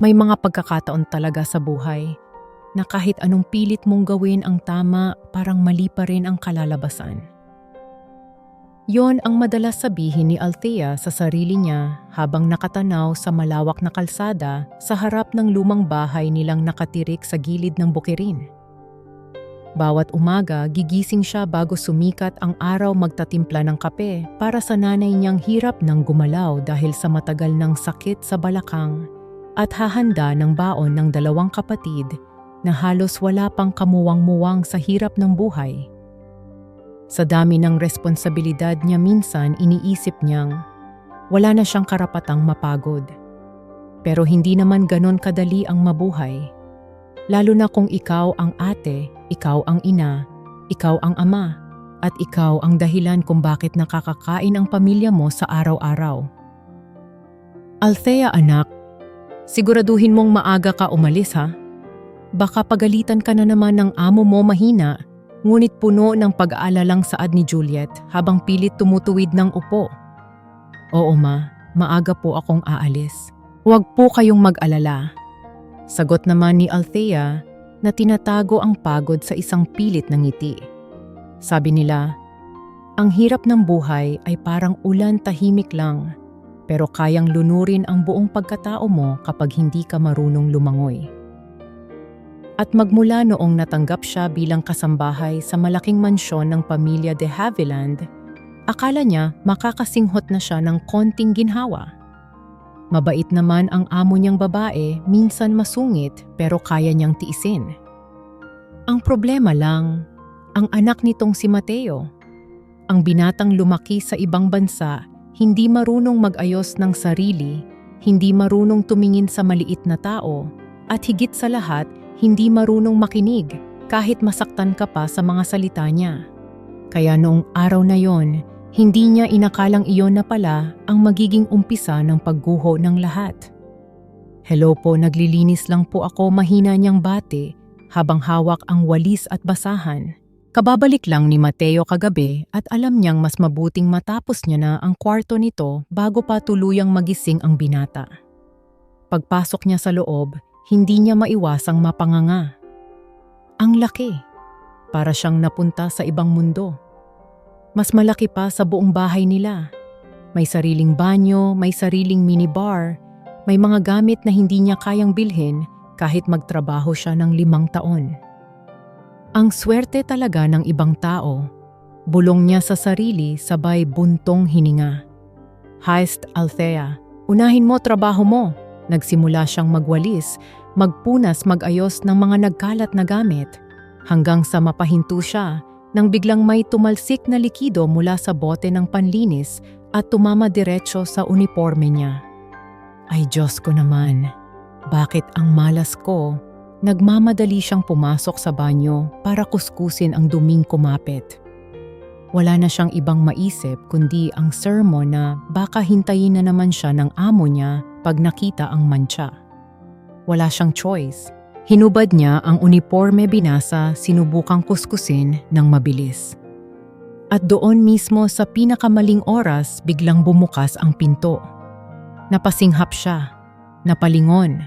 May mga pagkakataon talaga sa buhay na kahit anong pilit mong gawin ang tama, parang mali pa rin ang kalalabasan. Yon ang madalas sabihin ni Althea sa sarili niya habang nakatanaw sa malawak na kalsada sa harap ng lumang bahay nilang nakatirik sa gilid ng bukirin. Bawat umaga, gigising siya bago sumikat ang araw magtatimpla ng kape para sa nanay niyang hirap ng gumalaw dahil sa matagal ng sakit sa balakang at hahanda ng baon ng dalawang kapatid na halos wala pang kamuwang-muwang sa hirap ng buhay. Sa dami ng responsibilidad niya minsan iniisip niyang wala na siyang karapatang mapagod. Pero hindi naman ganon kadali ang mabuhay. Lalo na kung ikaw ang ate, ikaw ang ina, ikaw ang ama, at ikaw ang dahilan kung bakit nakakakain ang pamilya mo sa araw-araw. Althea anak, siguraduhin mong maaga ka umalis ha. Baka pagalitan ka na naman ng amo mo mahina, ngunit puno ng pag-aalalang saad ni Juliet habang pilit tumutuwid ng upo. Oo ma, maaga po akong aalis. Huwag po kayong mag-alala. Sagot naman ni Althea na tinatago ang pagod sa isang pilit na ngiti. Sabi nila, ang hirap ng buhay ay parang ulan tahimik lang, pero kayang lunurin ang buong pagkatao mo kapag hindi ka marunong lumangoy. At magmula noong natanggap siya bilang kasambahay sa malaking mansyon ng pamilya de Havilland, akala niya makakasinghot na siya ng konting ginhawa. Mabait naman ang amo niyang babae, minsan masungit pero kaya niyang tiisin. Ang problema lang, ang anak nitong si Mateo. Ang binatang lumaki sa ibang bansa, hindi marunong mag-ayos ng sarili, hindi marunong tumingin sa maliit na tao, at higit sa lahat, hindi marunong makinig kahit masaktan ka pa sa mga salita niya. Kaya noong araw na yon, hindi niya inakalang iyon na pala ang magiging umpisa ng pagguho ng lahat. Hello po, naglilinis lang po ako, mahina niyang bati habang hawak ang walis at basahan. Kababalik lang ni Mateo kagabi at alam niyang mas mabuting matapos niya na ang kwarto nito bago pa tuluyang magising ang binata. Pagpasok niya sa loob, hindi niya maiwasang mapanganga. Ang laki, para siyang napunta sa ibang mundo. Mas malaki pa sa buong bahay nila. May sariling banyo, may sariling minibar, may mga gamit na hindi niya kayang bilhin kahit magtrabaho siya ng 5 taon. Ang swerte talaga ng ibang tao. Bulong niya sa sarili sabay buntong hininga. Haist Althea, unahin mo trabaho mo. Nagsimula siyang magwalis, magpunas, magayos ng mga nagkalat na gamit, hanggang sa mapahinto siya nang biglang may tumalsik na likido mula sa bote ng panlinis at tumama diretso sa uniforme niya. Ay Diyos ko naman, bakit ang malas ko? Nagmamadali siyang pumasok sa banyo para kuskusin ang duming kumapit. Wala na siyang ibang maisip kundi ang sermon na baka hintayin na naman siya ng amo niya pag nakita ang mantsa. Wala siyang choice. Hinubad niya ang uniforme, binasa, sinubukang kuskusin ng mabilis. At doon mismo sa pinakamaling oras biglang bumukas ang pinto. Napasinghap siya, napalingon,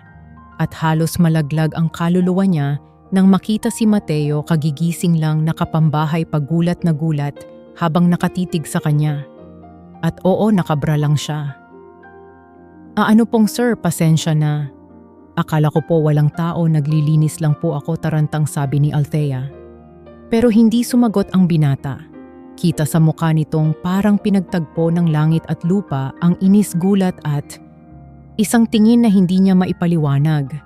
at halos malaglag ang kaluluwa niya nang makita si Mateo kagigising lang nakapambahay pagulat na gulat habang nakatitig sa kanya. At oo, nakabra lang siya. Ano pong sir, pasensya na. Akala ko po walang tao, naglilinis lang po ako, tarantang sabi ni Althea. Pero hindi sumagot ang binata. Kita sa mukha nitong parang pinagtagpo ng langit at lupa ang inis, gulat at isang tingin na hindi niya maipaliwanag.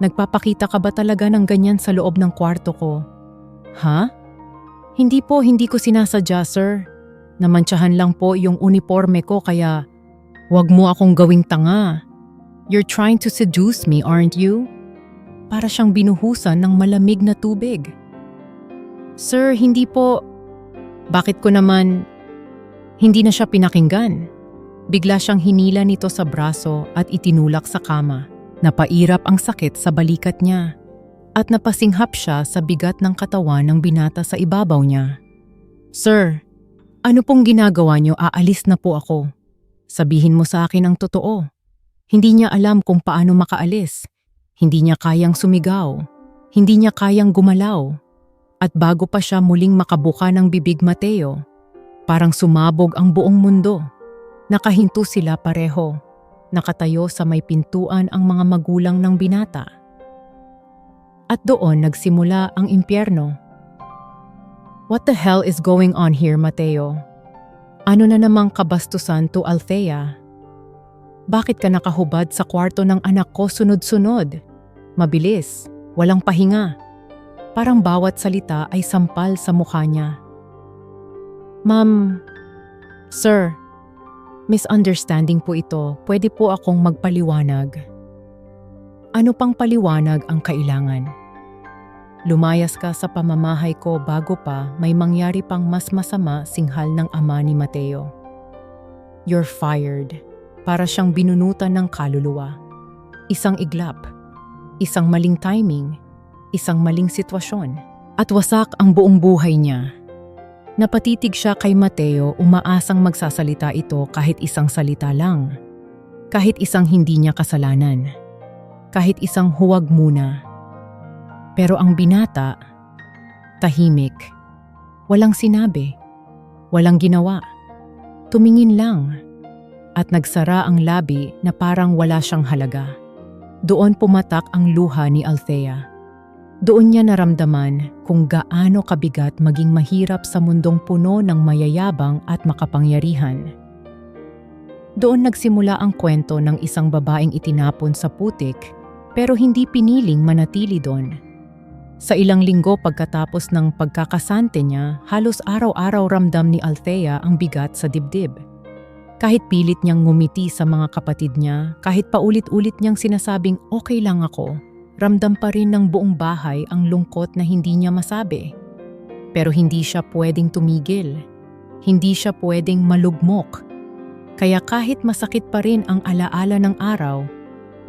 Nagpapakita ka ba talaga ng ganyan sa loob ng kwarto ko? Ha? Hindi po, hindi ko sinasadya sir. Namantsahan lang po yung uniforme ko kaya wag mo akong gawing tanga. You're trying to seduce me, aren't you? Para siyang binuhusan ng malamig na tubig. Sir, hindi po. Bakit ko naman? Hindi na siya pinakinggan. Bigla siyang hinila nito sa braso at itinulak sa kama. Napairap ang sakit sa balikat niya at napasinghap siya sa bigat ng katawan ng binata sa ibabaw niya. Sir, Ano pong ginagawa niyo? Aalis na po ako. Sabihin mo sa akin ang totoo. Hindi niya alam kung paano makaalis. Hindi niya kayang sumigaw. Hindi niya kayang gumalaw. At bago pa siya muling makabuka ng bibig, Mateo, parang sumabog ang buong mundo. Nakahinto sila pareho. Nakatayo sa may pintuan ang mga magulang ng binata. At doon nagsimula ang impyerno. What the hell is going on here, Mateo? Ano na namang kabastusan to Althea? Bakit ka nakahubad sa kwarto ng anak ko sunod-sunod? Mabilis, walang pahinga. Parang bawat salita ay sampal sa mukha niya. Ma'am, sir, misunderstanding po ito. Pwede po akong magpaliwanag. Ano pang paliwanag ang kailangan? Lumayas ka sa pamamahay ko bago pa may mangyari pang mas masama, singhal ng ama ni Mateo. You're fired. Para siyang binunutan ng kaluluwa. Isang iglap, isang maling timing, isang maling sitwasyon, at wasak ang buong buhay niya. Napatitig siya kay Mateo, umaasang magsasalita ito kahit isang salita lang. Kahit isang hindi niya kasalanan. Kahit isang huwag muna. Pero ang binata, tahimik. Walang sinabi. Walang ginawa. Tumingin lang. At nagsara ang labi na parang wala siyang halaga. Doon pumatak ang luha ni Althea. Doon niya naramdaman kung gaano kabigat maging mahirap sa mundong puno ng mayayabang at makapangyarihan. Doon nagsimula ang kwento ng isang babaeng itinapon sa putik pero hindi piniling manatili doon. Sa ilang linggo pagkatapos ng pagkakasante niya, halos araw-araw ramdam ni Althea ang bigat sa dibdib. Kahit pilit niyang ngumiti sa mga kapatid niya, kahit paulit-ulit niyang sinasabing okay lang ako, ramdam pa rin ng buong bahay ang lungkot na hindi niya masabi. Pero hindi siya pwedeng tumigil. Hindi siya pwedeng malugmok. Kaya kahit masakit pa rin ang alaala ng araw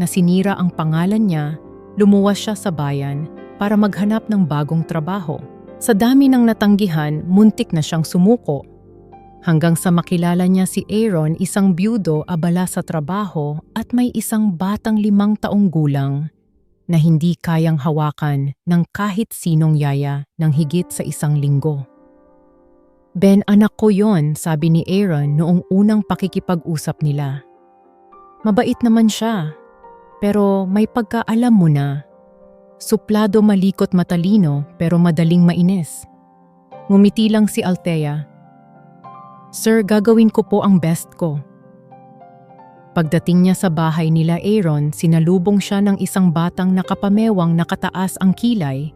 na sinira ang pangalan niya, lumuwas siya sa bayan para maghanap ng bagong trabaho. Sa dami ng natanggihan, muntik na siyang sumuko. Hanggang sa makilala niya si Aaron, isang byudo abala sa trabaho at may isang batang 5 taong gulang na hindi kayang hawakan ng kahit sinong yaya ng higit sa 1 linggo. Ben, anak ko yon, sabi ni Aaron noong unang pakikipag-usap nila. Mabait naman siya, pero may pagkaalam mo na. Suplado, malikot, matalino, pero madaling mainis. Ngumiti lang si Althea. Sir, gagawin ko po ang best ko. Pagdating niya sa bahay nila Aaron, sinalubong siya ng isang batang nakapamewang nakataas ang kilay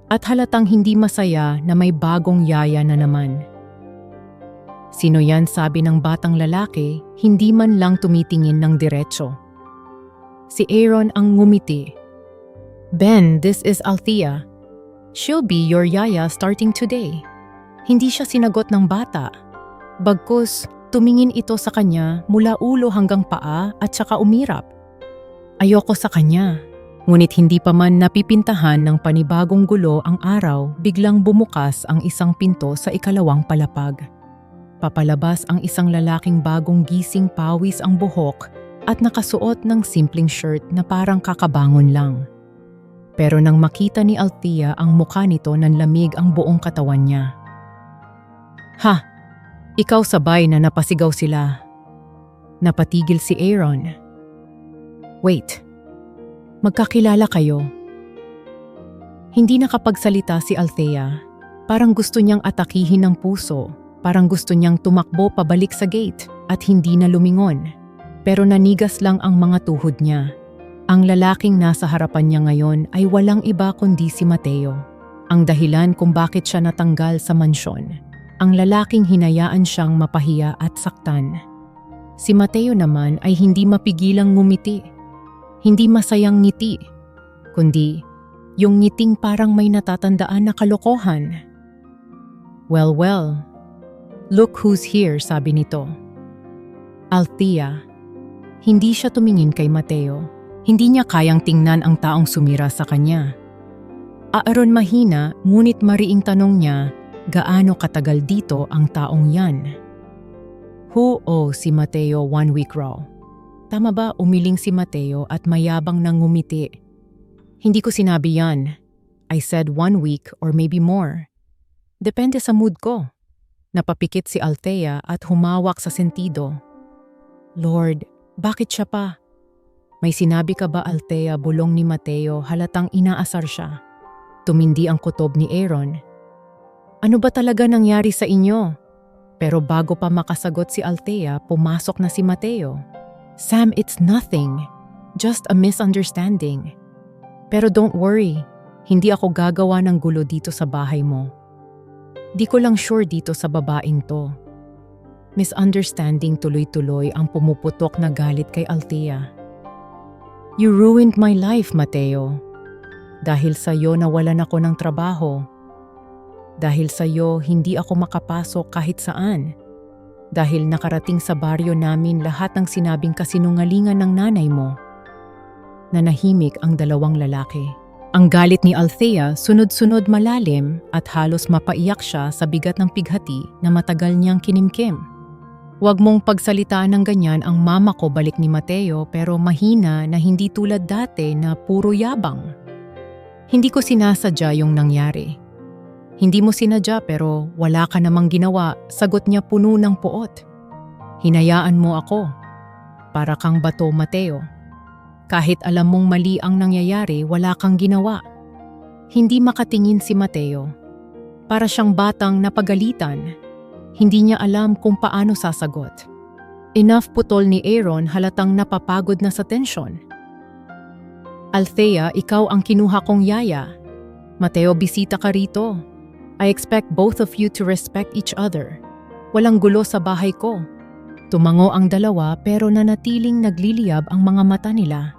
at halatang hindi masaya na may bagong yaya na naman. Sino yan, sabi ng batang lalaki, hindi man lang tumitingin ng diretso. Si Aaron ang ngumiti. Ben, this is Althea. She'll be your yaya starting today. Hindi siya sinagot ng bata. Bagkus, tumingin ito sa kanya mula ulo hanggang paa at saka umirap. Ayoko sa kanya. Ngunit hindi pa man napipintahan ng panibagong gulo ang araw, biglang bumukas ang isang pinto sa ikalawang palapag. Papalabas ang isang lalaking bagong gising, pawis ang buhok at nakasuot ng simpleng shirt na parang kakabangon lang. Pero nang makita ni Althea ang mukha nito, nanlamig ang buong katawan niya. Ha! Ikaw, sabay na napasigaw sila. Napatigil si Aaron. Wait, magkakilala kayo? Hindi nakapagsalita si Althea. Parang gusto niyang atakihin ng puso. Parang gusto niyang tumakbo pabalik sa gate at hindi na lumingon. Pero nanigas lang ang mga tuhod niya. Ang lalaking nasa harapan niya ngayon ay walang iba kundi si Mateo. Ang dahilan kung bakit siya natanggal sa mansyon. Ang lalaking hinayaan siyang mapahiya at saktan. Si Mateo naman ay hindi mapigilang ngumiti. Hindi masayang ngiti, kundi yung ngiting parang may natatandaan na kalokohan. Well, look who's here, sabi nito. Althea. Hindi siya tumingin kay Mateo. Hindi niya kayang tingnan ang taong sumira sa kanya. Aaron, mahina, ngunit mariing tanong niya, Gaano katagal dito ang taong yan? Si Mateo 1 week raw. Tama ba umiling si Mateo at mayabang nang ngumiti? Hindi ko sinabi yan. I said 1 week or maybe more. Depende sa mood ko. Napapikit si Althea at humawak sa sentido. Lord, bakit siya pa? May sinabi ka ba, Althea? Bulong ni Mateo, halatang inaasar siya. Tumindi ang kutob ni Aaron. Ano ba talaga nangyari sa inyo? Pero bago pa makasagot si Althea, pumasok na si Mateo. Sam, it's nothing. Just a misunderstanding. Pero don't worry, hindi ako gagawa ng gulo dito sa bahay mo. Di ko lang sure dito sa babaeng to. Misunderstanding tuloy-tuloy ang pumuputok na galit kay Althea. You ruined my life, Mateo. Dahil sa'yo nawalan ako ng trabaho. Dahil sa'yo hindi ako makapasok kahit saan. Dahil nakarating sa baryo namin lahat ng sinabing kasinungalingan ng nanay mo. Nanahimik ang dalawang lalaki. Ang galit ni Althea sunod-sunod malalim at halos mapaiyak siya sa bigat ng pighati na matagal niyang kinimkim. Huwag mong pagsalitaan ng ganyan ang mama ko, balik ni Mateo, pero mahina na hindi tulad dati na puro yabang. Hindi ko sinasadya yung nangyari. Hindi mo sinadya pero wala ka namang ginawa, sagot niya puno ng puot. Hinayaan mo ako. Para kang bato, Mateo. Kahit alam mong mali ang nangyayari, wala kang ginawa. Hindi makatingin si Mateo. Para siyang batang napagalitan. Hindi niya alam kung paano sasagot. Enough putol ni Aaron, halatang napapagod na sa tensyon. Althea, ikaw ang kinuha kong yaya. Mateo, bisita ka rito. I expect both of you to respect each other. Walang gulo sa bahay ko. Tumango ang dalawa pero nanatiling nagliliyab ang mga mata nila.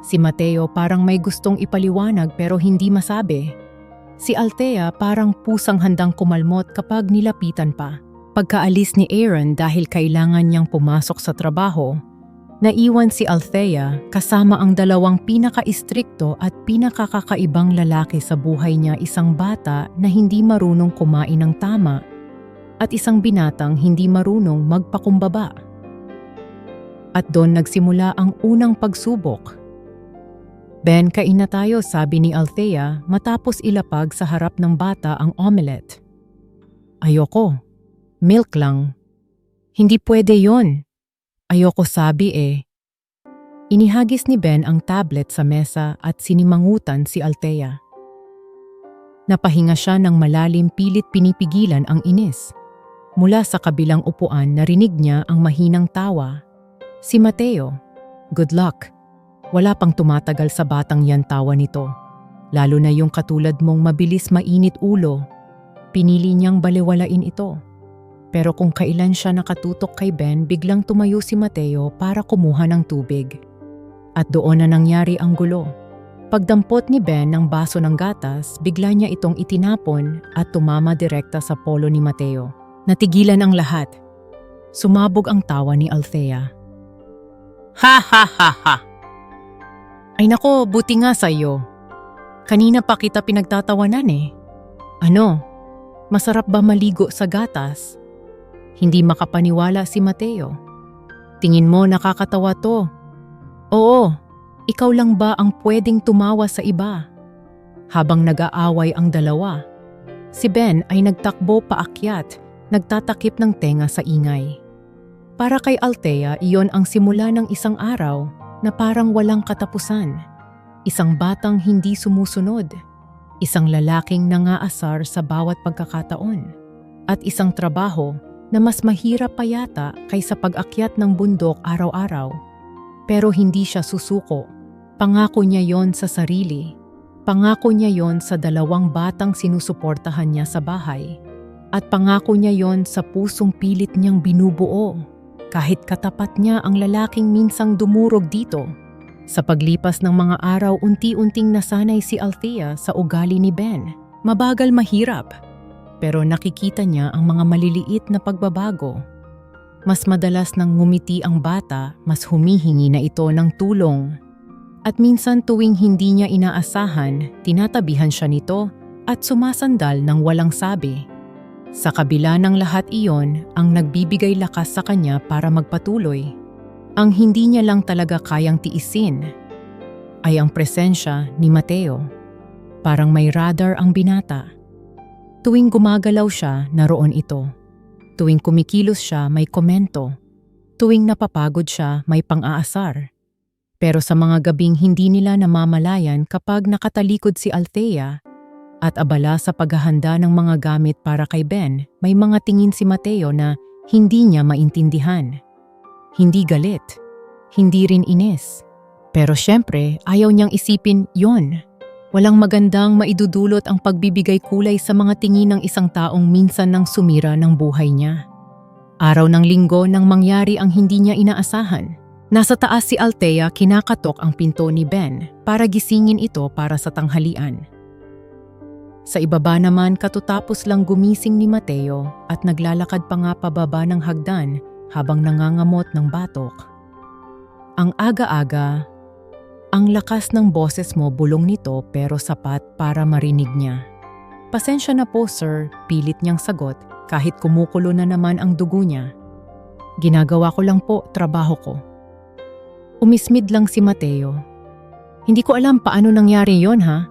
Si Mateo parang may gustong ipaliwanag pero hindi masabi. Si Althea parang pusang handang kumalmot kapag nilapitan pa. Pagkaalis ni Aaron dahil kailangan niyang pumasok sa trabaho, naiwan si Althea kasama ang dalawang pinaka-istrikto at pinakakakaibang lalaki sa buhay niya, isang bata na hindi marunong kumain ng tama at isang binatang hindi marunong magpakumbaba. At doon nagsimula ang unang pagsubok. Ben, kain na tayo, sabi ni Althea matapos ilapag sa harap ng bata ang omelette. Ayoko. Milk lang. Hindi pwede yon. Ayoko, sabi eh. Inihagis ni Ben ang tablet sa mesa at sinimangutan si Althea. Napahinga siya ng malalim, pilit pinipigilan ang inis. Mula sa kabilang upuan narinig niya ang mahinang tawa. Si Mateo. Good luck. Wala pang tumatagal sa batang yan, tawa nito. Lalo na yung katulad mong mabilis mainit ulo. Pinili niyang balewalain ito. Pero kung kailan siya nakatutok kay Ben, biglang tumayo si Mateo para kumuha ng tubig. At doon na nangyari ang gulo. Pagdampot ni Ben ng baso ng gatas, bigla niya itong itinapon at tumama direkta sa polo ni Mateo. Natigilan ang lahat. Sumabog ang tawa ni Althea. Ha ha ha ha! Ay nako, buti nga sa'yo. Kanina pa kita pinagtatawanan eh. Ano? Masarap ba maligo sa gatas? Hindi makapaniwala si Mateo. Tingin mo nakakatawa to? Oo, ikaw lang ba ang pwedeng tumawa sa iba? Habang nag-aaway ang dalawa, si Ben ay nagtakbo paakyat, nagtatakip ng tenga sa ingay. Para kay Althea, iyon ang simula ng isang araw na parang walang katapusan. Isang batang hindi sumusunod. Isang lalaking nangaasar sa bawat pagkakataon. At isang trabaho na mas mahirap pa yata kaysa pag-akyat ng bundok araw-araw. Pero hindi siya susuko. Pangako niya yon sa sarili. Pangako niya yon sa dalawang batang sinusuportahan niya sa bahay. At pangako niya yon sa pusong pilit niyang binubuo. Kahit katapat niya ang lalaking minsang dumurog dito. Sa paglipas ng mga araw, unti-unting nasanay si Althea sa ugali ni Ben. Mabagal, mahirap. Pero nakikita niya ang mga maliliit na pagbabago. Mas madalas nang ngumiti ang bata, mas humihingi na ito ng tulong. At minsan tuwing hindi niya inaasahan, tinatabihan siya nito at sumasandal ng walang sabi. Sa kabila ng lahat iyon, ang nagbibigay lakas sa kanya para magpatuloy, ang hindi niya lang talaga kayang tiisin, ay ang presensya ni Mateo. Parang may radar ang binata. Tuwing gumagalaw siya, naroon ito. Tuwing kumikilos siya, may komento. Tuwing napapagod siya, may pang-aasar. Pero sa mga gabing hindi nila namamalayan kapag nakatalikod si Althea at abala sa paghahanda ng mga gamit para kay Ben, may mga tingin si Mateo na hindi niya maintindihan. Hindi galit, hindi rin inis. Pero syempre, ayaw niyang isipin yon. Walang magandang maidudulot ang pagbibigay kulay sa mga tingin ng isang taong minsan nang sumira ng buhay niya. Araw ng linggo nang mangyari ang hindi niya inaasahan. Nasa taas si Althea, kinakatok ang pinto ni Ben para gisingin ito para sa tanghalian. Sa ibaba naman, katatapos lang gumising ni Mateo at naglalakad pa nga pababa ng hagdan habang nangangamot ng batok. Ang aga-aga, ang lakas ng boses mo, bulong nito pero sapat para marinig niya. Pasensya na po sir, pilit niyang sagot kahit kumukulo na naman ang dugo niya. Ginagawa ko lang po, trabaho ko. Umismid lang si Mateo. Hindi ko alam paano nangyari yon ha?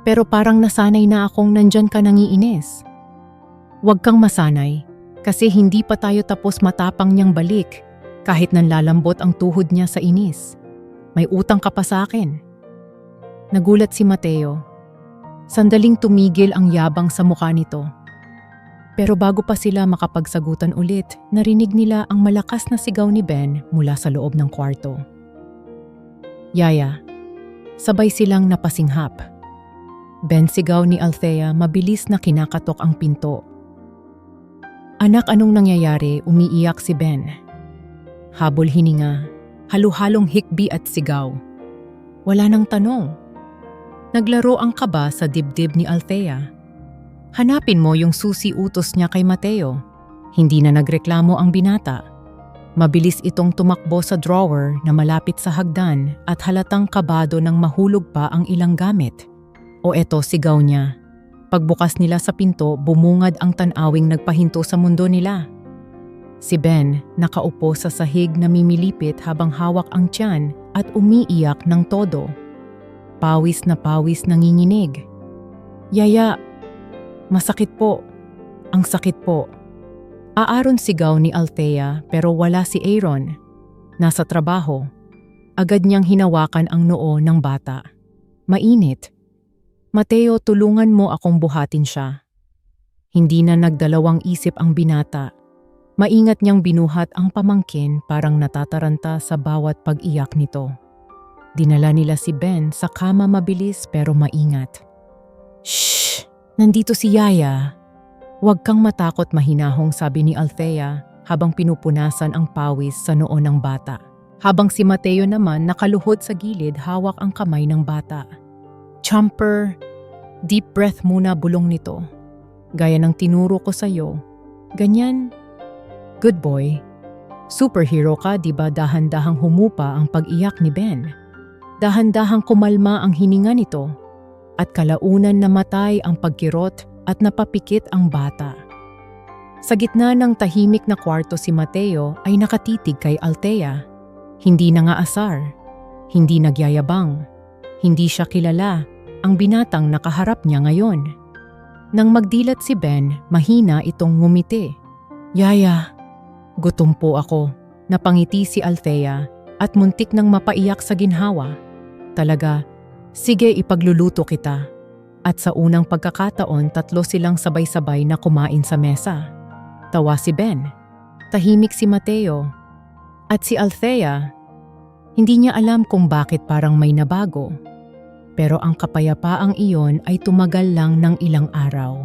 Pero parang nasanay na akong nandyan ka nangiinis. Huwag kang masanay, kasi hindi pa tayo tapos matapang niyang balik kahit nanlalambot ang tuhod niya sa inis. May utang ka pa sa akin. Nagulat si Mateo. Sandaling tumigil ang yabang sa mukha nito. Pero bago pa sila makapagsagutan ulit, narinig nila ang malakas na sigaw ni Ben mula sa loob ng kwarto. Yaya, sabay silang napasinghap. Ben, sigaw ni Althea, mabilis na kinakatok ang pinto. Anak, anong nangyayari? Umiiyak si Ben. Habol hininga, halu-halong hikbi at sigaw. Wala nang tanong. Naglaro ang kaba sa dibdib ni Althea. Hanapin mo yung susi, utos niya kay Mateo. Hindi na nagreklamo ang binata. Mabilis itong tumakbo sa drawer na malapit sa hagdan at halatang kabado nang mahulog pa ang ilang gamit. O eto, sigaw niya. Pagbukas nila sa pinto, bumungad ang tanawing nagpahinto sa mundo nila. Si Ben, nakaupo sa sahig na mimilipit habang hawak ang tiyan at umiiyak ng todo. Pawis na pawis nanginginig. Yaya, masakit po. Ang sakit po. Aaron, sigaw ni Althea pero wala si Aaron. Nasa trabaho. Agad niyang hinawakan ang noo ng bata. Mainit. Mateo, tulungan mo akong buhatin siya. Hindi na nagdalawang isip ang binata. Maingat niyang binuhat ang pamangkin, parang natataranta sa bawat pag-iyak nito. Dinala nila si Ben sa kama mabilis pero maingat. Shh! Nandito si Yaya. Huwag kang matakot, mahinahong sabi ni Althea habang pinupunasan ang pawis sa noo ng bata. Habang si Mateo naman nakaluhod sa gilid, hawak ang kamay ng bata. Chomper, deep breath muna, bulong nito. Gaya ng tinuro ko sa'yo. Ganyan. Good boy. Superhero ka, diba? Dahan-dahang humupa ang pag-iyak ni Ben. Dahan-dahang kumalma ang hininga nito. At kalaunan namatay ang pagkirot at napapikit ang bata. Sa gitna ng tahimik na kwarto, si Mateo ay nakatitig kay Althea. Hindi nangaasar. Hindi nagyayabang. Hindi siya kilala ang binatang nakaharap niya ngayon. Nang magdilat si Ben, mahina itong ngumiti. Yaya, gutom po ako. Napangiti si Althea at muntik nang mapaiyak sa ginhawa. Talaga, sige, ipagluluto kita. At sa unang pagkakataon, 3 silang sabay-sabay na kumain sa mesa. Tawa si Ben. Tahimik si Mateo. At si Althea, hindi niya alam kung bakit parang may nabago. Pero ang kapayapaang iyon ay tumagal lang ng ilang araw.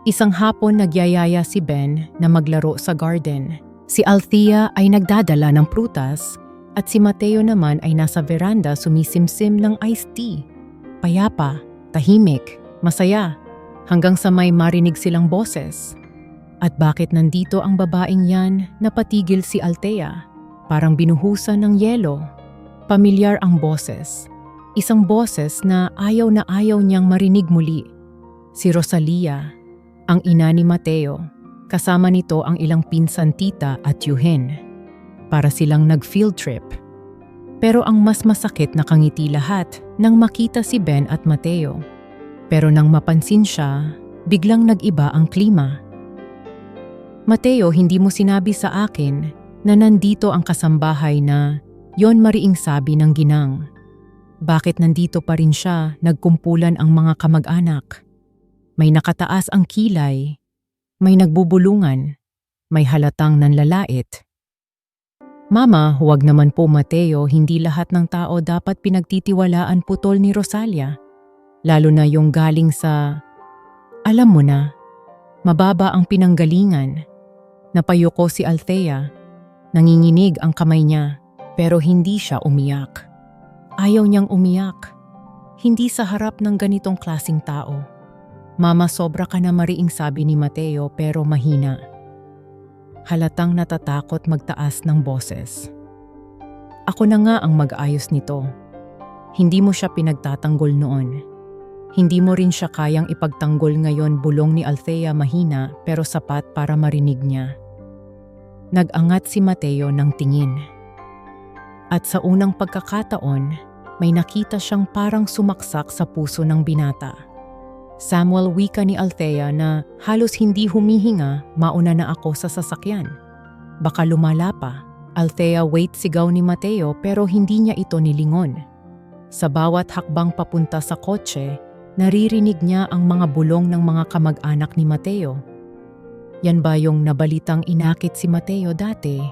Isang hapon nagyayaya si Ben na maglaro sa garden. Si Althea ay nagdadala ng prutas at si Mateo naman ay nasa veranda sumisimsim ng iced tea. Payapa, tahimik, masaya, hanggang sa may marinig silang boses. At bakit nandito ang babaeng yan? Napatigil si Althea. Parang binuhusan ng yelo. Pamilyar ang boses. Isang boses na ayaw niyang marinig muli. Si Rosalia. ang ina ni Mateo. Kasama nito ang ilang pinsan tita at yuhin. Para silang nag-field trip. Pero ang mas masakit na kangiti lahat nang makita si Ben at Mateo. Pero nang mapansin siya, biglang nag-iba ang klima. Mateo, hindi mo sinabi sa akin na nandito ang kasambahay na yon mariing sabi ng ginang. Bakit nandito pa rin siya, nagkumpulan ang mga kamag-anak? May nakataas ang kilay, may nagbubulungan, may halatang nanlalait. Mama, huwag naman po Mateo, hindi lahat ng tao dapat pinagtitiwalaan putol ni Rosalia. Lalo na yung galing sa, alam mo na, mababa ang pinanggalingan. Napayuko si Althea, nanginginig ang kamay niya, pero hindi siya umiyak. Ayaw niyang umiyak, hindi sa harap ng ganitong klasing tao. Mama, sobra ka na mariing sabi ni Mateo pero mahina. Halatang natatakot magtaas ng boses. Ako na nga ang mag-ayos nito. Hindi mo siya pinagtatanggol noon. Hindi mo rin siya kayang ipagtanggol ngayon, bulong ni Althea mahina pero sapat para marinig niya. Nag-angat si Mateo ng tingin. At sa unang pagkakataon, may nakita siyang parang sumaksak sa puso ng binata. Samuel, wika ni Althea na halos hindi humihinga, mauna na ako sa sasakyan. Baka lumala pa. Althea, wait, sigaw ni Mateo pero hindi niya ito nilingon. Sa bawat hakbang papunta sa kotse, naririnig niya ang mga bulong ng mga kamag-anak ni Mateo. Yan ba yung nabalitang inakit si Mateo dati?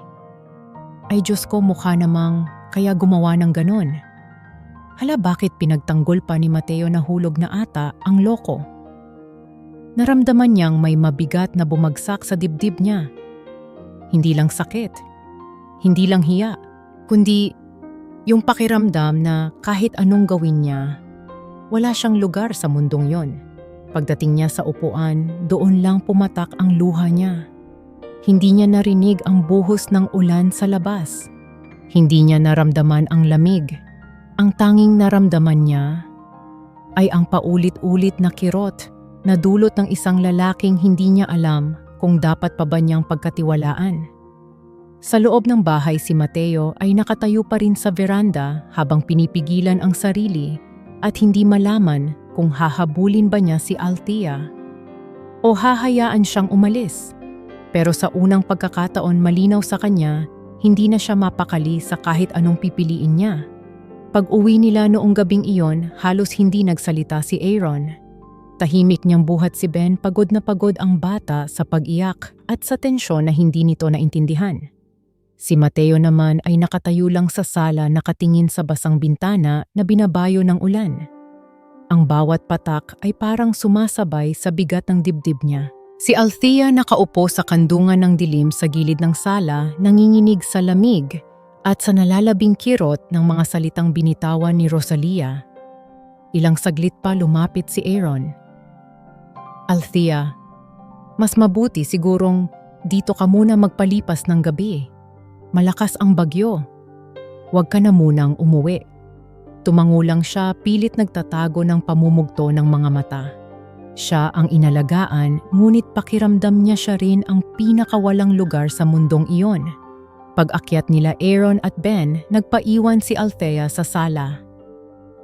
Ay Diyos ko, mukha namang kaya gumawa ng ganon. Hala, bakit pinagtanggol pa ni Mateo na hulog na ata ang loko? Naramdaman niyang may mabigat na bumagsak sa dibdib niya. Hindi lang sakit, hindi lang hiya, kundi yung pakiramdam na kahit anong gawin niya, wala siyang lugar sa mundong yon. Pagdating niya sa upuan, doon lang pumatak ang luha niya. Hindi niya narinig ang buhos ng ulan sa labas. Hindi niya naramdaman ang lamig. Ang tanging naramdaman niya ay ang paulit-ulit na kirot na dulot ng isang lalaking hindi niya alam kung dapat pa ba niyang pagkatiwalaan. Sa loob ng bahay, si Mateo ay nakatayo pa rin sa veranda habang pinipigilan ang sarili at hindi malaman kung hahabulin ba niya si Althea o hahayaan siyang umalis. Pero sa unang pagkakataon, malinaw sa kanya, hindi na siya mapakali sa kahit anong pipiliin niya. Pag-uwi nila noong gabing iyon, halos hindi nagsalita si Aaron. Tahimik niyang buhat si Ben, pagod na pagod ang bata sa pag-iyak at sa tensyon na hindi nito naintindihan. Si Mateo naman ay nakatayo lang sa sala, nakatingin sa basang bintana na binabayo ng ulan. Ang bawat patak ay parang sumasabay sa bigat ng dibdib niya. Si Althea nakaupo sa kandungan ng dilim sa gilid ng sala, nanginginig sa lamig at sa nalalabing kirot ng mga salitang binitawan ni Rosalia. Ilang saglit pa lumapit si Aaron. Althea, mas mabuti sigurong dito ka muna magpalipas ng gabi. Malakas ang bagyo. Huwag ka na munang umuwi. Tumango lang siya, pilit nagtatago ng pamumugto ng mga mata. Siya ang inalagaan, ngunit pakiramdam niya siya rin ang pinakawalang lugar sa mundong iyon. Pag-akyat nila Aaron at Ben, nagpaiwan si Althea sa sala.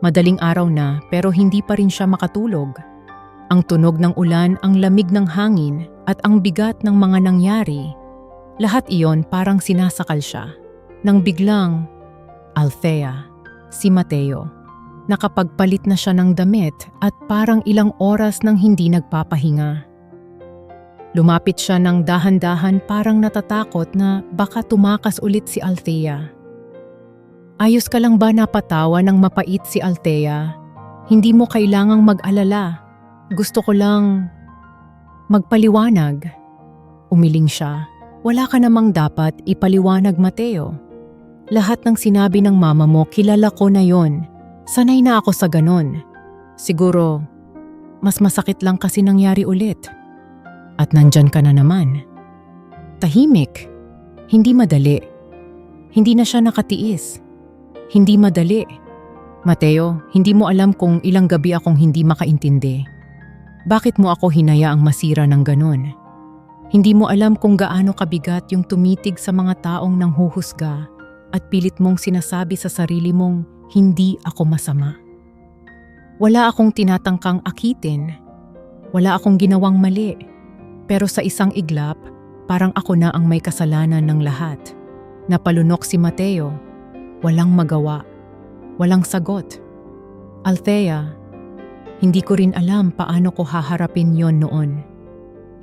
Madaling araw na pero hindi pa rin siya makatulog. Ang tunog ng ulan, ang lamig ng hangin at ang bigat ng mga nangyari, lahat iyon parang sinasakal siya. Nang biglang, Althea, si Mateo. Nakapagpalit na siya ng damit at parang ilang oras nang hindi nagpapahinga. Lumapit siya ng dahan-dahan, parang natatakot na baka tumakas ulit si Althea. Ayos ka lang ba? Napatawa ng mapait si Althea. Hindi mo kailangang mag-alala. Gusto ko lang magpaliwanag. Umiling siya. Wala ka namang dapat ipaliwanag, Mateo. Lahat ng sinabi ng mama mo, kilala ko na yon. Sanay na ako sa ganon. Siguro, mas masakit lang kasi nangyari ulit. At nandyan ka na naman. Tahimik. Hindi madali. Hindi na siya nakatiis. Hindi madali. Mateo, hindi mo alam kung ilang gabi akong hindi makaintindi. Bakit mo ako hinayaang masira ng ganon? Hindi mo alam kung gaano kabigat yung tumitig sa mga taong nanghuhusga at pilit mong sinasabi sa sarili mong hindi ako masama. Wala akong tinatangkang akitin. Wala akong ginawang mali. Pero sa isang iglap, parang ako na ang may kasalanan ng lahat. Napalunok si Mateo. Walang magawa. Walang sagot. Althea, hindi ko rin alam paano ko haharapin yon noon.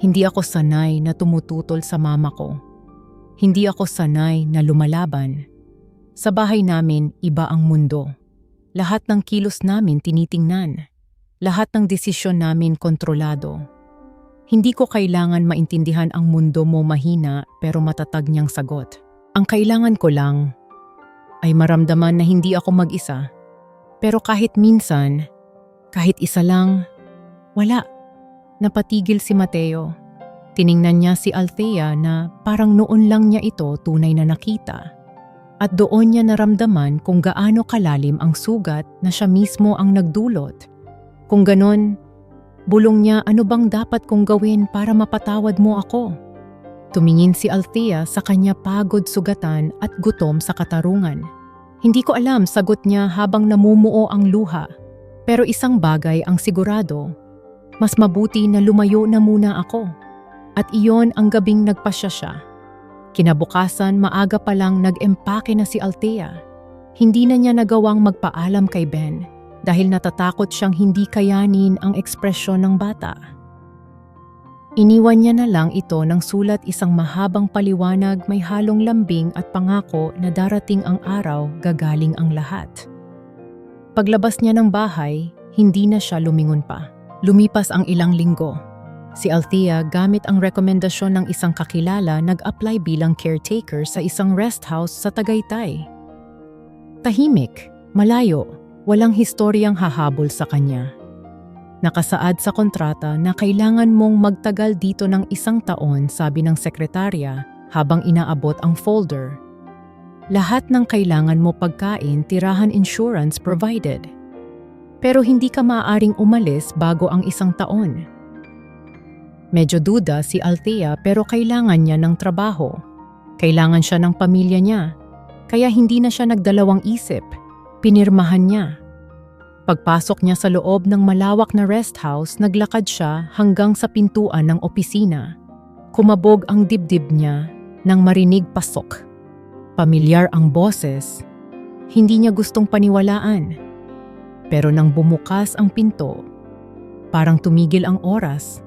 Hindi ako sanay na tumututol sa mama ko. Hindi ako sanay na lumalaban. Sa bahay namin, iba ang mundo. Lahat ng kilos namin tinitingnan. Lahat ng desisyon namin kontrolado. Hindi ko kailangan maintindihan ang mundo mo mahina pero matatag niyang sagot. Ang kailangan ko lang ay maramdaman na hindi ako mag-isa. Pero kahit minsan, kahit isa lang, wala. Napatigil si Mateo. Tiningnan niya si Althea na parang noon lang niya ito tunay na nakita. At doon niya naramdaman kung gaano kalalim ang sugat na siya mismo ang nagdulot. Kung ganon, bulong niya, ano bang dapat kong gawin para mapatawad mo ako? Tumingin si Althea sa kanya pagod sugatan at gutom sa katarungan. Hindi ko alam, sagot niya habang namumuo ang luha. Pero isang bagay ang sigurado, mas mabuti na lumayo na muna ako. At iyon ang gabing nagpasya siya. Kinabukasan, maaga pa lang nag-empake na si Althea. Hindi na niya nagawang magpaalam kay Ben dahil natatakot siyang hindi kayanin ang ekspresyon ng bata. Iniwan niya na lang ito ng sulat, isang mahabang paliwanag, may halong lambing at pangako na darating ang araw gagaling ang lahat. Paglabas niya ng bahay, hindi na siya lumingon pa. Lumipas ang ilang linggo. Si Althea, gamit ang rekomendasyon ng isang kakilala, nag-apply bilang caretaker sa isang rest house sa Tagaytay. Tahimik, malayo, walang historyang hahabol sa kanya. Nakasaad sa kontrata na kailangan mong magtagal dito ng 1 taon, sabi ng sekretarya habang inaabot ang folder. Lahat ng kailangan mo, pagkain, tirahan, insurance provided. Pero hindi ka maaaring umalis bago ang 1 taon. Medyo duda si Althea pero kailangan niya ng trabaho. Kailangan siya ng pamilya niya. Kaya hindi na siya nagdalawang isip. Pinirmahan niya. Pagpasok niya sa loob ng malawak na rest house, naglakad siya hanggang sa pintuan ng opisina. Kumabog ang dibdib niya nang marinig pasok. Pamilyar ang boses. Hindi niya gustong paniwalaan. Pero nang bumukas ang pinto, parang tumigil ang oras.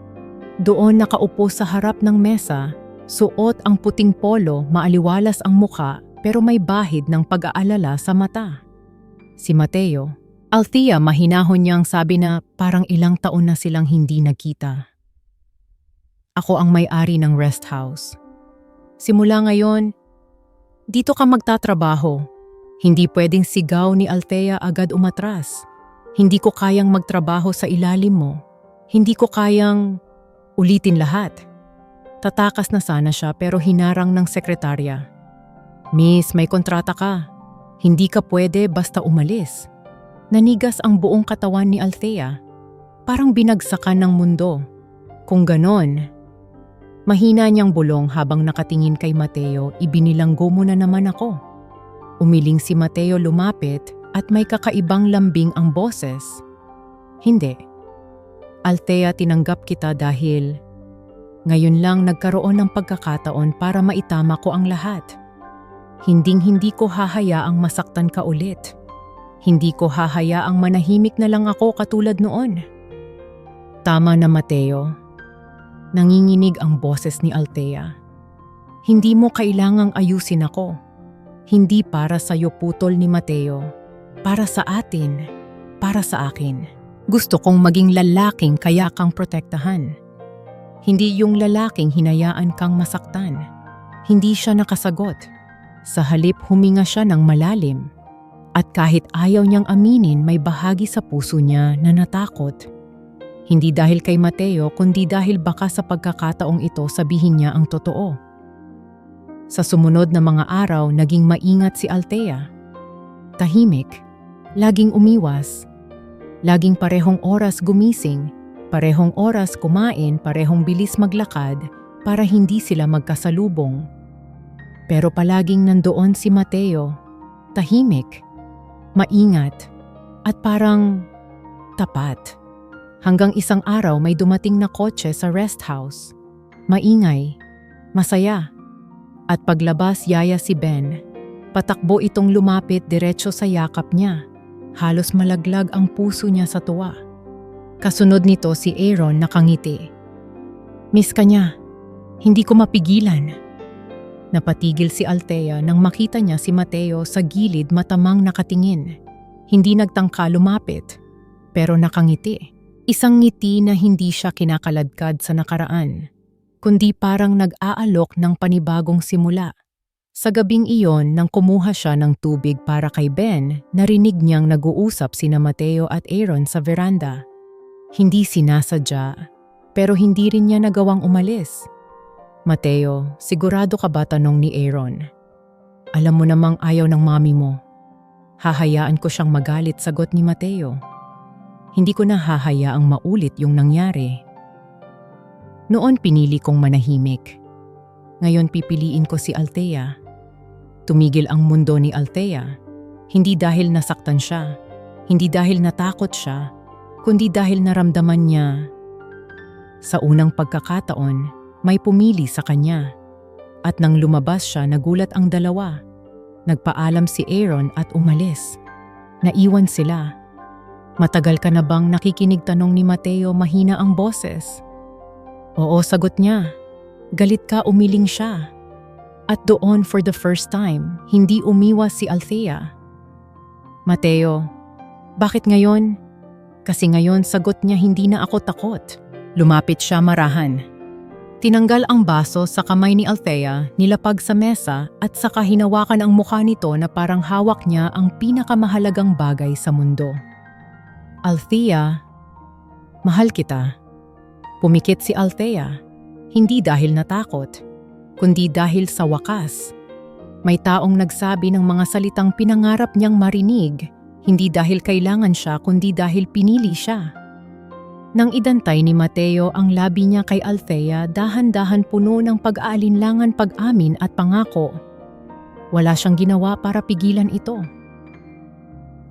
Doon nakaupo sa harap ng mesa, suot ang puting polo, maaliwalas ang muka pero may bahid ng pag-aalala sa mata. Si Mateo. Althea, mahinahon niyang sabi na parang ilang taon na silang hindi nagkita. Ako ang may-ari ng rest house. Simula ngayon, dito ka magtatrabaho. Hindi pwedeng sigaw ni Althea agad umatras. Hindi ko kayang magtrabaho sa ilalim mo. Hindi ko kayang ulitin lahat. Tatakas na sana siya pero hinarang ng sekretarya. Miss, may kontrata ka. Hindi ka pwede basta umalis. Nanigas ang buong katawan ni Althea. Parang binagsakan ng mundo. Kung ganon, mahina niyang bulong habang nakatingin kay Mateo, ibinilanggo mo na naman ako. Umiling si Mateo, lumapit at may kakaibang lambing ang boses. Hindi. Althea, tinanggap kita dahil ngayon lang nagkaroon ng pagkakataon para maitama ko ang lahat. Hinding-hindi ko hahayaang masaktan ka ulit. Hindi ko hahayaang manahimik na lang ako katulad noon. Tama na, Mateo. Nanginginig ang boses ni Althea. Hindi mo kailangang ayusin ako. Hindi para sa'yo, putol ni Mateo. Para sa atin. Para sa akin. Gusto kong maging lalaking kaya kang protektahan. Hindi yung lalaking hinayaan kang masaktan. Hindi siya nakasagot. Sa halip, huminga siya ng malalim. At kahit ayaw niyang aminin, may bahagi sa puso niya na natakot. Hindi dahil kay Mateo, kundi dahil baka sa pagkakataong ito sabihin niya ang totoo. Sa sumunod na mga araw, naging maingat si Althea. Tahimik, laging umiwas, laging parehong oras gumising, Parehong oras kumain, parehong bilis maglakad para hindi sila magkasalubong. Pero palaging nandoon si Mateo, tahimik, maingat, at parang tapat. Hanggang isang araw may dumating na kotse sa rest house. Maingay, masaya. At paglabas yaya si Ben. Patakbo itong lumapit diretso sa yakap niya. Halos malaglag ang puso niya sa tuwa. Kasunod nito si Aaron nakangiti. Miss ka niya. Hindi ko mapigilan. Napatigil si Althea nang makita niya si Mateo sa gilid matamang nakatingin. Hindi nagtangka lumapit, pero nakangiti. Isang ngiti na hindi siya kinakaladkad sa nakaraan, kundi parang nag-aalok ng panibagong simula. Sa gabing iyon nang kumuha siya ng tubig para kay Ben, narinig niyang nag-uusap sina Mateo at Aaron sa veranda. Hindi sinasadya, pero hindi rin niya nagawang umalis. Mateo, sigurado ka ba, tanong ni Aaron? Alam mo namang ayaw ng mami mo. Hahayaan ko siyang magalit, sagot ni Mateo. Hindi ko na hahayaang maulit yung nangyari. Noon pinili kong manahimik. Ngayon pipiliin ko si Althea. Tumigil ang mundo ni Althea. Hindi dahil nasaktan siya, hindi dahil natakot siya, kundi dahil naramdaman niya. Sa unang pagkakataon, may pumili sa kanya. At nang lumabas siya, nagulat ang dalawa. Nagpaalam si Aaron at umalis. Naiwan sila. Matagal ka na bang nakikinig, tanong ni Mateo, mahina ang boses. Oo, sagot niya. Galit ka, umiling siya. At doon for the first time, hindi umiwas si Althea. Mateo, bakit ngayon? Kasi ngayon, sagot niya, hindi na ako takot. Lumapit siya marahan. Tinanggal ang baso sa kamay ni Althea, nilapag sa mesa at saka hinawakan ang mukha nito na parang hawak niya ang pinakamahalagang bagay sa mundo. Althea, mahal kita. Pumikit si Althea, hindi dahil natakot, kundi dahil sa wakas. May taong nagsabi ng mga salitang pinangarap niyang marinig, hindi dahil kailangan siya kundi dahil pinili siya. Nang idantay ni Mateo ang labi niya kay Althea, dahan-dahan puno ng pag-aalinlangan, pag-amin at pangako. Wala siyang ginawa para pigilan ito.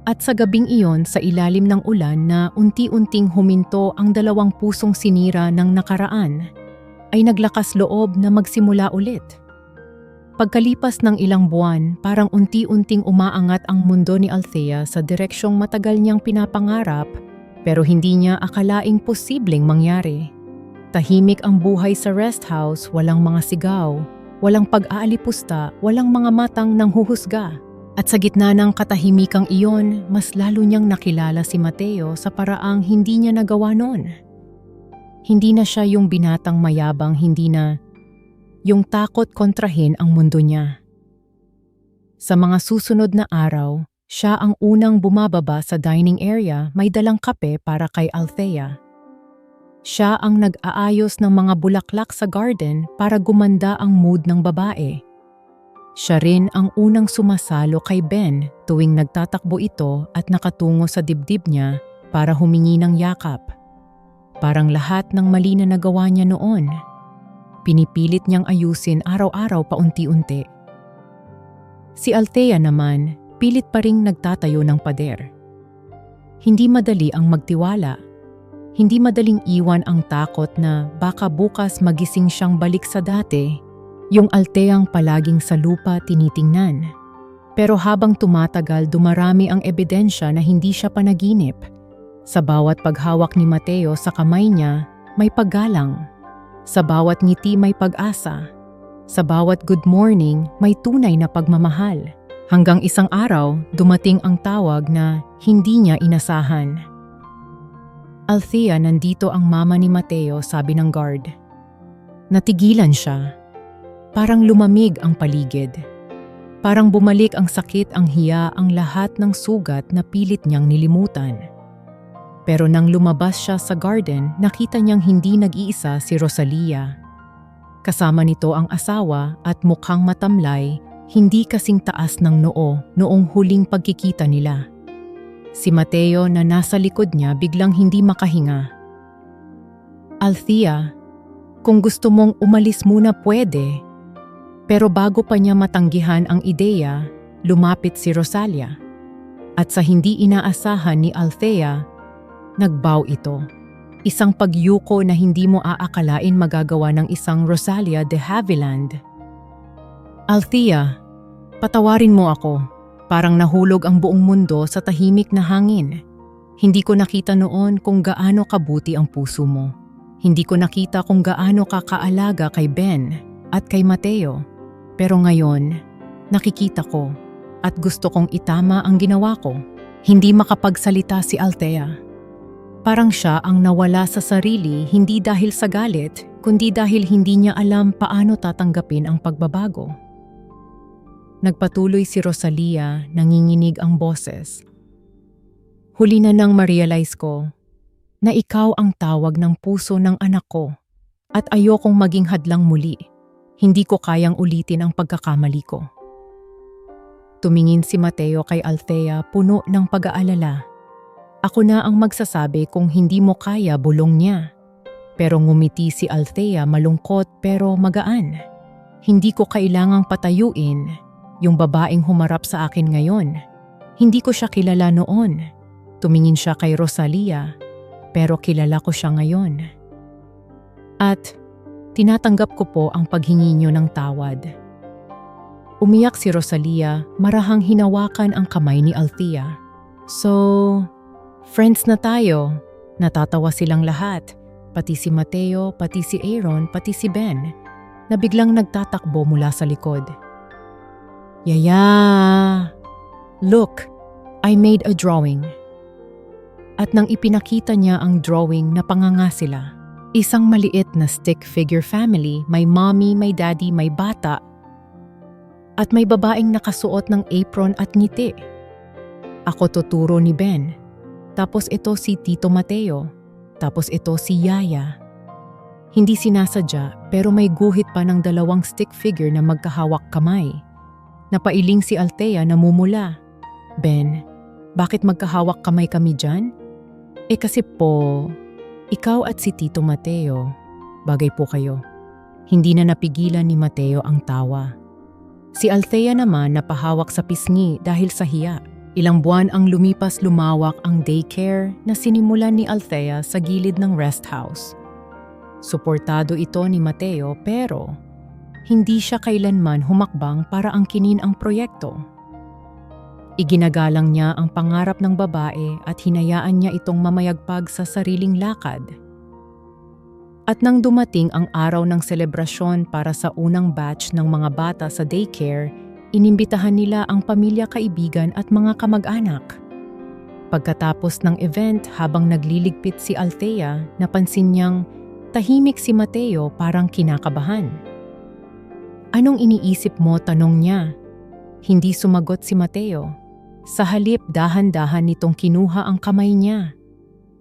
At sa gabing iyon, sa ilalim ng ulan na unti-unting huminto ang dalawang pusong sinira ng nakaraan, ay naglakas loob na magsimula ulit. Pagkalipas ng ilang buwan, parang unti-unting umaangat ang mundo ni Althea sa direksyong matagal niyang pinapangarap, pero hindi niya akalaing posibleng mangyari. Tahimik ang buhay sa rest house, walang mga sigaw, walang pag-aalipusta, walang mga matang nanghuhusga. At sa gitna ng katahimikang iyon, mas lalo niyang nakilala si Mateo sa paraang hindi niya nagawa noon. Hindi na siya yung binatang mayabang, hindi na yung takot kontrahin ang mundo niya. Sa mga susunod na araw, siya ang unang bumababa sa dining area, may dalang kape para kay Althea. Siya ang nag-aayos ng mga bulaklak sa garden para gumanda ang mood ng babae. Siya rin ang unang sumasalo kay Ben tuwing nagtatakbo ito at nakatungo sa dibdib niya para humingi ng yakap. Parang lahat ng mali na nagawa niya noon, pinipilit niyang ayusin araw-araw paunti-unti. Si Althea naman, pilit pa ring nagtatayo ng pader. Hindi madali ang magtiwala. Hindi madaling iwan ang takot na baka bukas magising siyang balik sa dati, yung Altheang palaging sa lupa tinitingnan. Pero habang tumatagal, dumarami ang ebidensya na hindi siya panaginip. Sa bawat paghawak ni Mateo sa kamay niya, may paggalang. Sa bawat ngiti may pag-asa. Sa bawat good morning, may tunay na pagmamahal. Hanggang isang araw, dumating ang tawag na hindi niya inasahan. Althea, nandito ang mama ni Mateo, sabi ng guard. Natigilan siya. Parang lumamig ang paligid. Parang bumalik ang sakit, ang hiya, ang lahat ng sugat na pilit niyang nilimutan. Pero nang lumabas siya sa garden, nakita niyang hindi nag-iisa si Rosalia. Kasama nito ang asawa at mukhang matamlay, hindi kasing taas ng noo noong huling pagkikita nila. Si Mateo na nasa likod niya biglang hindi makahinga. Althea, kung gusto mong umalis muna pwede. Pero bago pa niya matanggihan ang ideya, lumapit si Rosalia. At sa hindi inaasahan ni Althea, nagbow ito. Isang pagyuko na hindi mo aakalain magagawa ng isang Rosalia de Havilland. Althea, patawarin mo ako. Parang nahulog ang buong mundo sa tahimik na hangin. Hindi ko nakita noon kung gaano kabuti ang puso mo. Hindi ko nakita kung gaano ka kaalaga kay Ben at kay Mateo. Pero ngayon, nakikita ko at gusto kong itama ang ginawa ko. Hindi makapagsalita si Althea. Parang siya ang nawala sa sarili hindi dahil sa galit, kundi dahil hindi niya alam paano tatanggapin ang pagbabago. Nagpatuloy si Rosalia, nanginginig ang boses. Huli na nang ma-realize ko na ikaw ang tawag ng puso ng anak ko at ayokong maging hadlang muli. Hindi ko kayang ulitin ang pagkakamali ko. Tumingin si Mateo kay Althea puno ng pag-aalala. Ako na ang magsasabi kung hindi mo kaya, bulong niya. Pero ngumiti si Althea malungkot pero magaan. Hindi ko kailangang patayuin yung babaeng humarap sa akin ngayon. Hindi ko siya kilala noon. Tumingin siya kay Rosalia, pero kilala ko siya ngayon. At tinatanggap ko po ang paghingi niyo ng tawad. Umiyak si Rosalia, marahang hinawakan ang kamay ni Althea. So, friends na tayo. Natatawa silang lahat, pati si Mateo, pati si Aaron, pati si Ben, na biglang nagtatakbo mula sa likod. Yaya! Look, I made a drawing. At nang ipinakita niya ang drawing, napanganga sila. Isang maliit na stick figure family, may mommy, may daddy, may bata, at may babaeng nakasuot ng apron at ngiti. Ako tuturo ni Ben. Tapos ito si Tito Mateo. Tapos ito si Yaya. Hindi sinasadya pero may guhit pa ng dalawang stick figure na magkahawak kamay. Napailing si Althea, namumula. Ben, bakit magkahawak kamay kami dyan? Kasi po, ikaw at si Tito Mateo, bagay po kayo. Hindi na napigilan ni Mateo ang tawa. Si Althea naman napahawak sa pisngi dahil sa hiya. Ilang buwan ang lumipas, lumawak ang daycare na sinimulan ni Althea sa gilid ng rest house. Suportado ito ni Mateo pero hindi siya kailanman humakbang para angkinin ang proyekto. Iginagalang niya ang pangarap ng babae at hinayaan niya itong mamayagpag sa sariling lakad. At nang dumating ang araw ng selebrasyon para sa unang batch ng mga bata sa daycare, inimbitahan nila ang pamilya, kaibigan at mga kamag-anak. Pagkatapos ng event, habang nagliligpit si Althea, napansin niyang tahimik si Mateo, parang kinakabahan. Anong iniisip mo? Tanong niya. Hindi sumagot si Mateo. Sa halip, dahan-dahan nitong kinuha ang kamay niya.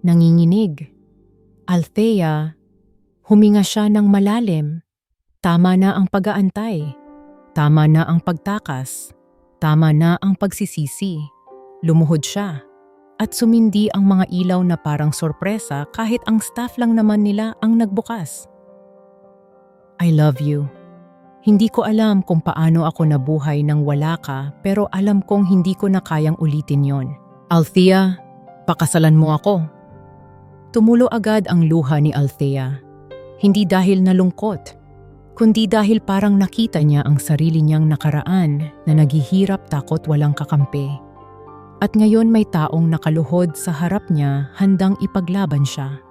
Nanginginig. Althea, huminga siya ng malalim. Tama na ang pag-aantay. Tama na ang pagtakas. Tama na ang pagsisisi. Lumuhod siya. At sumindi ang mga ilaw na parang sorpresa kahit ang staff lang naman nila ang nagbukas. I love you. Hindi ko alam kung paano ako nabuhay nang wala ka, pero alam kong hindi ko na kayang ulitin yon. Althea, pakasalan mo ako. Tumulo agad ang luha ni Althea. Hindi dahil nalungkot, kundi dahil parang nakita niya ang sarili niyang nakaraan na naghihirap, takot, walang kakampi. At ngayon may taong nakaluhod sa harap niya, handang ipaglaban siya.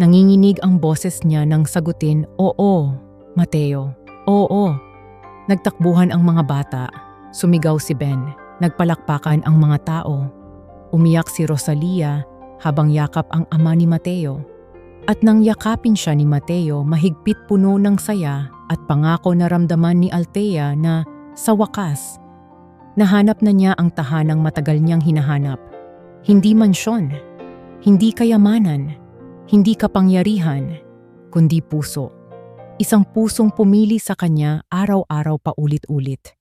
Nanginginig ang boses niya nang sagutin, "Oo, Mateo, oo." Nagtakbuhan ang mga bata. Sumigaw si Ben. Nagpalakpakan ang mga tao. Umiyak si Rosalia habang yakap ang ama ni Mateo. At nang yakapin siya ni Mateo, mahigpit, puno ng saya at pangako, naramdaman ni Althea na sa wakas, nahanap na niya ang tahanang matagal niyang hinahanap. Hindi mansyon, hindi kayamanan, hindi kapangyarihan, kundi puso. Isang pusong pumili sa kanya araw-araw, paulit-ulit.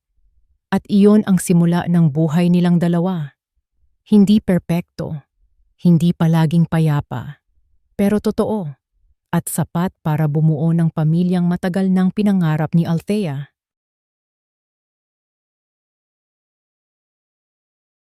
At iyon ang simula ng buhay nilang dalawa. Hindi perpekto, hindi palaging payapa, pero totoo. at sapat para bumuo ng pamilyang matagal nang pinangarap ni Althea.